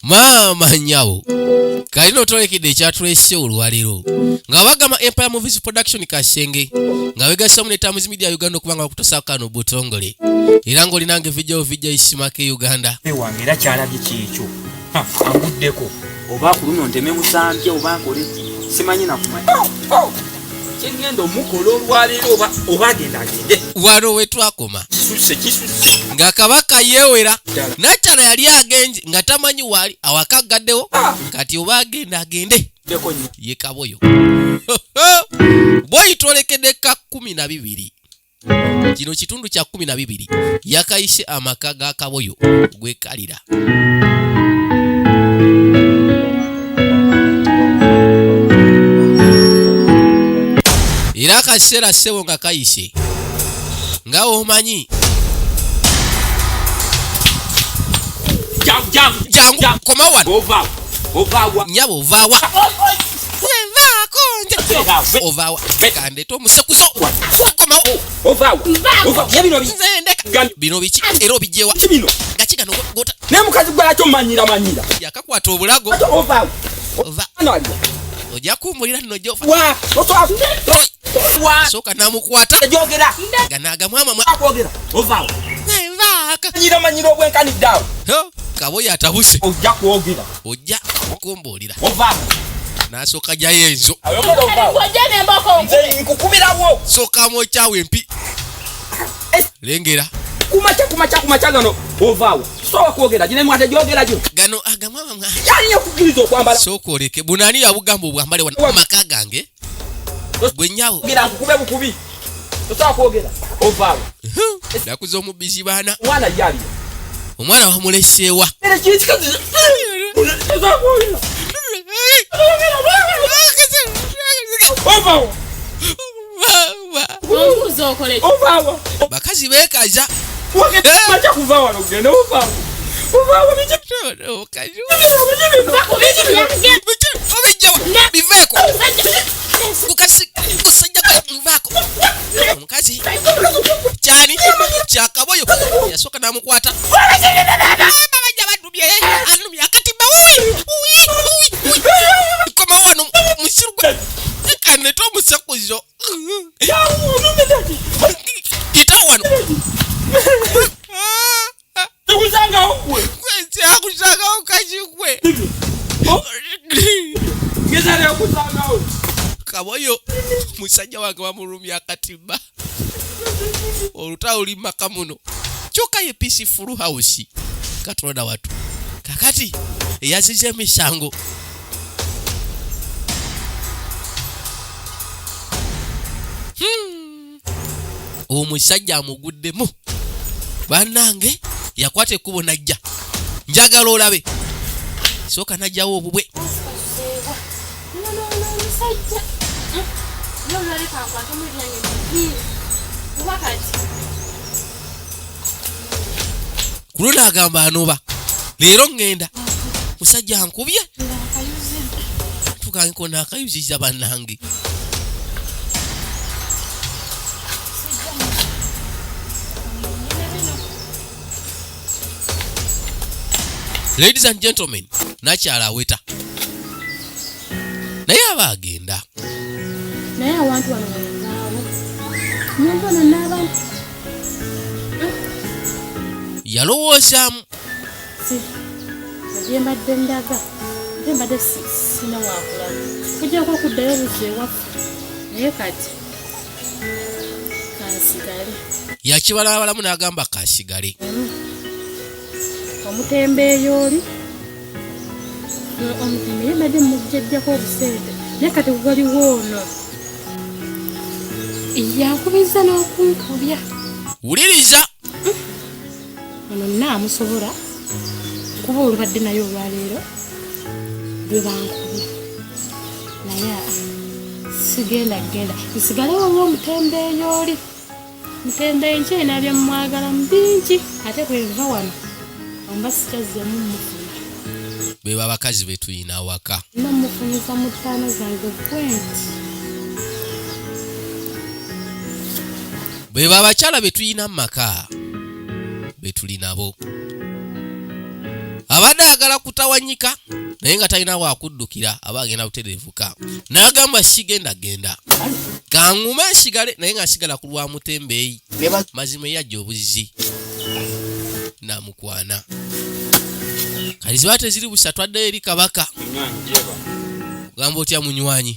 Maama nyabo kalina otolekedde ekyatulese olwaleero nga bagamba Empire Movies Production Kasenge nga wegasamu ne Times Media Uganda okuba nga bakutusaako kano butongole era ng'olinange vijjawo vijja isimako e Uganda. Wange era kyalabye kyekyo anguddeko oba ku luno nteme musambye oba nkole simanyi nakumanya kyengenda omukola olwaleero oba agenda agende. Wano wetwakoma kisuse kisuse nga kabaka yeewera nakyala yali agenze nga tamanyi waali awaka aggaddewo ah! kati oba agenda agende ye kaboyo bwoyitwolekedde ka 12 kino kitundu kya 12 yakayise amaka ga kaboyo gwekalira era akaseera ssebo nga kayise nga omanyi jangu koma wano nyabo ovaawa ovaawa kandete omusekuzo komawo nze ndeka bino biki era obijewa gaki gano gota naye mukazi gwe lwaki omanyira manyira yakakwata obulago ova ojja kumbulira nno jofa sooka namukwata ganagamwamamwa manyira manyira obwenkanidde awo kaboyo atabuse ojja kwogera ojja kumbuulira nasooka jayo enzo nkukubirawo sooka mwokyawo empi eh. lengera kumakya kumakya kumakya gano ovaawo sobola kwogera gino emwate gyogera gino gano agamwamamwa yalina okukkiriza okwambala sooka oleke bunani yabugamba obwambale wano maka gange gwe nyawo gira nkukube bukubi tosobola kwogera ovaawo nakuza omubbizi baana omwana yali omwana wamuleseewa bakazi bekaza biveeko gusajja nvaako omukazi kyani kyakaboyo yasooka namukwata bajja badumye anumye akatimba komawo wano musiru kanete omusekuzo kita wano Sikusangawo gwe. Sikusangawo kazigwe. Ngezale okusangawo. Kaboyo musajja wange bamulumya akatimba. Olutalo luli maka muno. Kyokka ye peaceful house. Katonda watu. Kakati eyaziza emisango. Omusajja amuguddemu bannange yakwata ekkubo najja njagala olabe sooka najjawo obubwe kuluno agamba anoba leero ŋŋenda musajja ankubye tukanko nakayuziza bannange Ladies and gentlemen, nakyala aweta naye aba agenda naye awantu wano wenzaawo omuntu ono n'abantu yalowoozaamu si gyembadde ndaga ate mbadde sina wakulaga kujjako okuddayo obuzza ewaffe naye kati kansigale yakibalabalamu n'agamba kasigale omutembeeyi oli omutembeeyi mbadde mujjajjako obusente naye kati waliwo ono yankubizza n'okunkubya wuliriza ono naamusobola kuba olubadde naye olwaleero lwe bankubye naye sigenda genda nsigalewo olw'omutembeeyi oli mutembeeyi nkyalina bye mmwagalamu bingi ate bwenva wano omba sikyazzemu mufuna beba abakazi betulina awaka namufunyiza mu ttaano zange bwenti beba abakyala betulina mu maka betuli nabo. Abadde ayagala kutawanyika naye nga talina wakuddukira, aba agenda butereevuka n'agamba sigenda genda kangume nsigale, naye nga nsigala ku lwa mutembeeyi. Mazima eyajja obuzzi namukwana. Kali ziba teziri busa, twaddeyo eri kabaka. Ogamba otya munywanyi?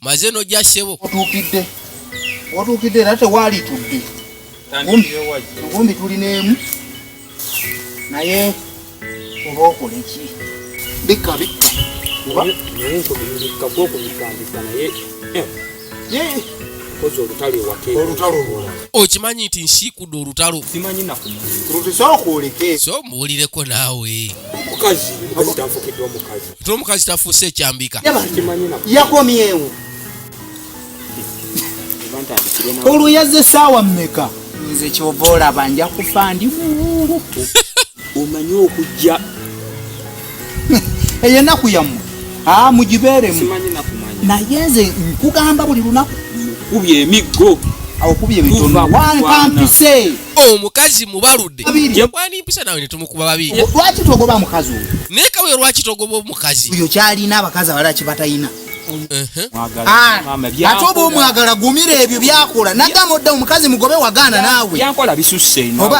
Maze nojja ssebo. Otuukidde, otuukidde era tewaalitudde. Enkumbi tulina emu, naye oba okole ki? Bikka bikka. Naye nkubikka kwokubikambika naye kozi olutalo ewaka. Olutalo olwo. Okimanyi nti nsiikudde olutalo. Simanyi nakumanya. Tusooka oleke. So muwulireko naawe. Omukazi, omukazi tanfukiddwa omukazi. Ate omukazi tafuuse ekyambika. Simanyi naku. Yakomyewo. Oba ntandikire nawe. Olwo yazze essaawa mmeka? Nze kyova olaba nja kufa ndi muwuulu. Omanyi okujja. Eyo ennaku yammwe, aa, mugibeeremu. Simanyi nakumanya. Naye nze nkugamba buli lunaku. Kubye emiggo. Okubye bitono. Tuva ku Wankampise. Omukazi mubaludde. Babiri. Wanimpisa nawe netumukuba babiri. Lwaki togoba mukazi oyo? Naye kawe, lwaki togoba omukazi? Oyo kyalina abakazi abalala kyebatalina. Mwagala mama. Ate oba omwagala, gumira ebyo byakola. Nagamba odda omukazi mugobe, wagaana naawe. Byankola bisusse. Oba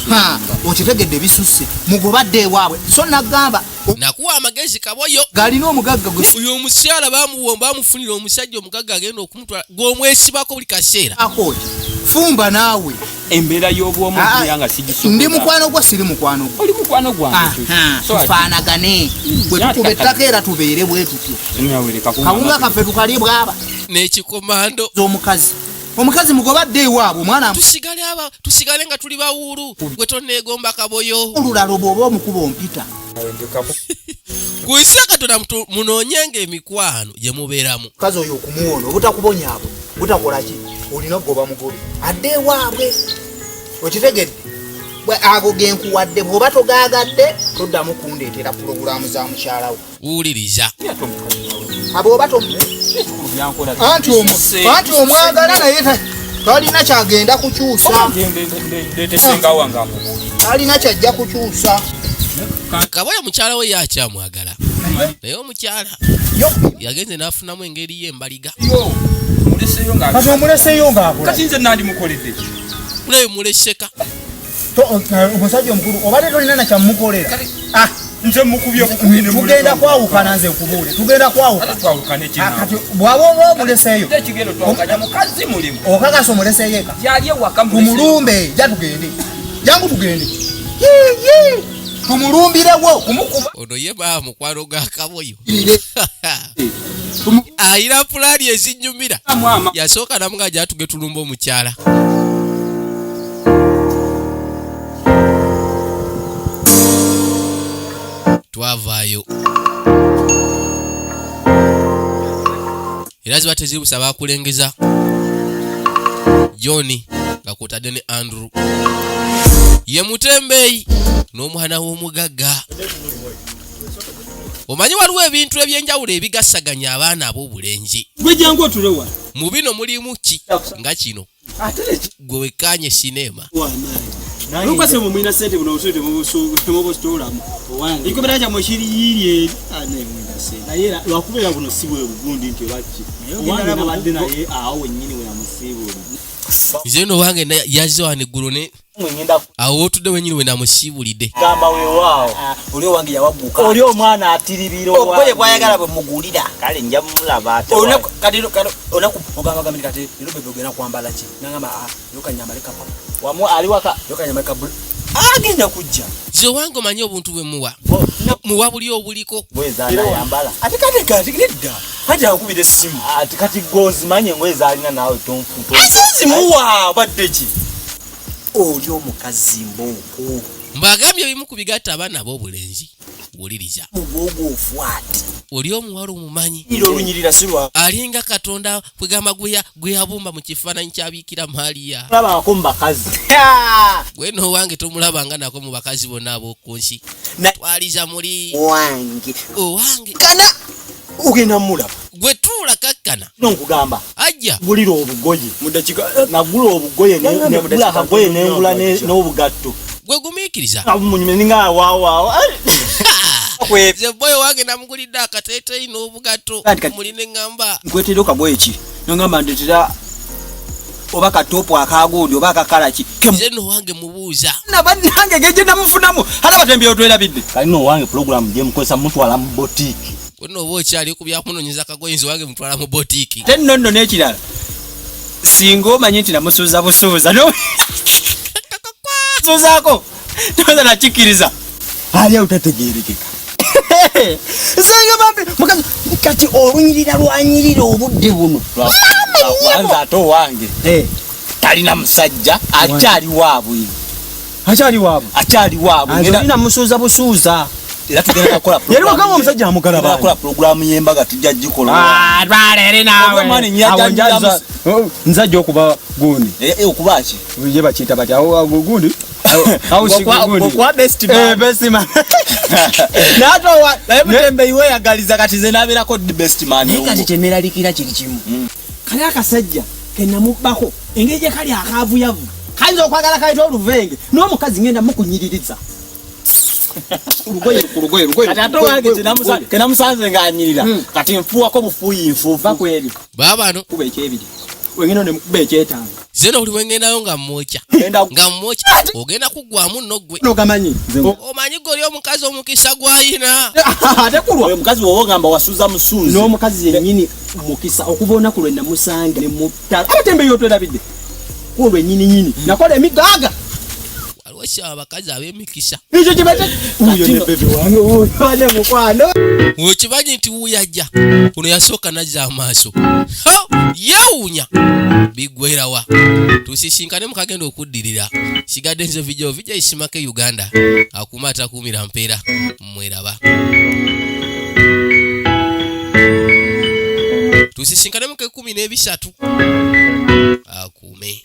ha, okitegedde, bisusse, mugobadde ewaabwe. So nagamba Nakuwa amagezi kaboyo. Galina omugagga gwe. Oyo omukyala bamuwa, bamufunira omusajja omugagga agenda okumutwala, gw'omwesibako buli kaseera. Akooti fumba naawe. Embeera y'obwomu mpulira nga sigisobola. Ndi mukwano gwo, siri mukwano gwo? Oli mukwano gwange. Aha, tufaanagane bwe tukuba ettaka era tubeere bwe tutyo. Kawunga kaffe tukali bwaba N'ekikomando. Omukazi, omukazi mugobadde ewaabwe, omwana. Tusigale aba tusigale nga tuli bawuulu, gwe tonneegomba kaboyo. Olulala bw'oba omukuba ompita. Ku nsi ya Katonda munoonyenga emikwano gye mubeeramu. Omukazi oyo okumuwona obutakubonyaabwe butakola ki, olina okugoba mugobe adde ewaabwe. Okitegedde? Ago genkuwadde, bw'oba togaagadde toddamu kundeetera pulogulaamu za mukyalawo. Wuliriza. Abo oba anti anti omwagala, naye talina kyagenda kukyusa. Ndeetesenga wange amubuulire. Talina kyajja kukyusa. Kaboyo mukyala we yakyamwagala, naye omukyala yagenze n'afunamu engeri ye embaliga. Muleseyo nga Kati omuleseyo ng'akola. Kati nze nandimukoledde. Naye muleseka. Omusajja omukulu obadde tolina nakyamukolera. Ah, Nze mukubye bukubi ne tugenda kwawukana, nze nkubuule, tugenda kwawukana. Twawukane. Ah, kati bw'aba oba omuleseeyo Ekigendo twawukanya mukazi mulimu. Okakasa omuleseeyo eka? Gyali ewaka muleseyo. Tumulumbe, ja tugende, jangu tugende. Yii, tumulumbirewo kumukuba. Ono ye baa mukwano gwa kaboyo, ayina pulaani ezinyumira. Mwama. Yasooka namuga gyatuge tulumba omukyala. Twavaayo era ziba tezibusa bakulengeza John nga kwotadde ne Andrew ye mutembeeyi n'omwana w'omugagga. Omanyi waliwo ebintu ebyenjawulo ebigasaganya abaana ab'obulenzi. Gwe jangu otulewa. Mu bino mulimu ki nga kino? Ate Gwe wekkaanye sinema. Lukwase mwe mulina sente, buno obusente temubusitolamu. Ekikomera kyammwe kiri yiiri eri. Naye era lwakubeera buno si bwe bugundi nti oba ki. Owange nabadde naye awo wennyini we namusiibulira. Nze no wange yazze wano eggulo ne Ngenda awo wotudde wenyini we namusiibulidde. Gamba weewaawo Oli owange yawagguka. Oli omwana atiribira. Obugoye bwayagala bwe mugulira. Kale nja mulaba ate. Olunaku kati kati olunaku ogamba gambi kati leero bebe ogenda kwambala ki? Nangamba, ah, leero kanyambale kapa. Wamu ali waka. Leero kanyambale ka blue. Agenda kujja. Nze owange omanyi obuntu bwe muwa, muwa buli obuliko. Bweza anayambala. Ate kati kati nedda. Kati akubira essimu. Ati kati gozimanye engoye zalina naawe tonfuto. Ate zimuwa obadde ki? Oli omukazi mbooko. Mbagambye ebimu ku bigatta abaana ab'obulenzi, wuliriza. Mugwogwofu ati. Oli omuwala omumanyi? Ira olunyirira si lwa. Alinga Katonda kwegamba gwe yabumba mu kifaananyi kya Biikira Maaliya. Olabangako mu bakazi. Gwe noowange tomulabanga nako mu bakazi bonna ab'oku nsi. Twaliza muli. Wange. Owange. Kana ogenda mulaba. Gwe tuula kakkana. Kino nkugamba. Ajja. Gulira obugoye. Mu dakiika Nagula obugoye Nagamba mu negula dakiika akagoye ntono nengula nnyo. n'obugatto. Gwe gumiikiriza. Munyume ninga awawaawo. Nze boy wange namugulidde akateeteeyi n'obugatto Kati kati- muli ne ŋŋamba Nkwetera okagoye ki nogamba ndetera oba katopu akagundi oba akakalaki. Nze nno wange mubuuza. Nabannange geje namufunamu ate batembeyo twerabidde. Kalina owange pulogulaamu gyemukozesa mutwala mu botiiki. Gwe oba okyali ku byakunoonyeza akagoye, nze wange mutwala mu botiiki. Ate nno nno n'ekirala singa omanyi nti namusuuza busuuza no suuzaako toza nakikkiriza. Ali awo tategeerekeka. Senga bambi mukazi kati olunyirira lwanyirira obudde buno. Wanze ate owange talina musajja, akyali waabwe. Akyali waabwe. Akyali waabwe. Ngenda- Olina musuuza busuuza. Era tugenda kukola Yali wakanga omusajja amugalaba. Tugenda kukola pulogulaamu y'embaga, tujja gikola. Twala eri. Oba mwana Awo nyaja- nzajja okuba gundi. Eh, eh, okuba ki? Ye bakiyita bati awo awo gundi. Awo si gundi. Okuba best man. Eh, best man. Nato Naye mutembeyi weeyagaliza, kati nze nabeerako the best man. Naye kati kyeneeralikira kiri kimu, kali akasajja kenamubbako engeri gye kali akaavuyavu kayinza okwagala kaleta oluvenge n'omukazi ngenda mukunyiririza lugoye ku lugoye lugoye. Kati ate owange kenamusanze ng'anyirira, kati nfuuwako bufuuyi nfuufu. Va ku ebyo. Baabano. Kuba ekyebiri wengenda nemukuba ekyetaano. Nze no buli bwengendayo nga mmwokya. Genda- Nga mmwokya ogenda kuggwamu nno ggwe. Nogamanyi. Omanyi gwe oli omukazi omukisa gw'ayina. Ate kulwa. Oyo omukazi woba ogamba wasuuza musuuzi. N'omukazi yennyini mukisa okuva olunaku lwe namusanga ne mutta abatembeyo otwerabidde ku lwennyini nyini nakola emigaaga. Waliwo si abakazi ab'emikisa. Ekyo kibate uyo ne bebe wange uyo ane mukwano. Okimanyi nti wuuyo ajja kuno yasooka nazza amaaso. Ha! Yeewuunya biggwerawa. Tusisinkane mukagenda okuddirira. Sigadde nze Vijo Vijay Isimake Uganda akuuma atakuumira mpeera mweraba. Tusisinkane muka 13 akuume.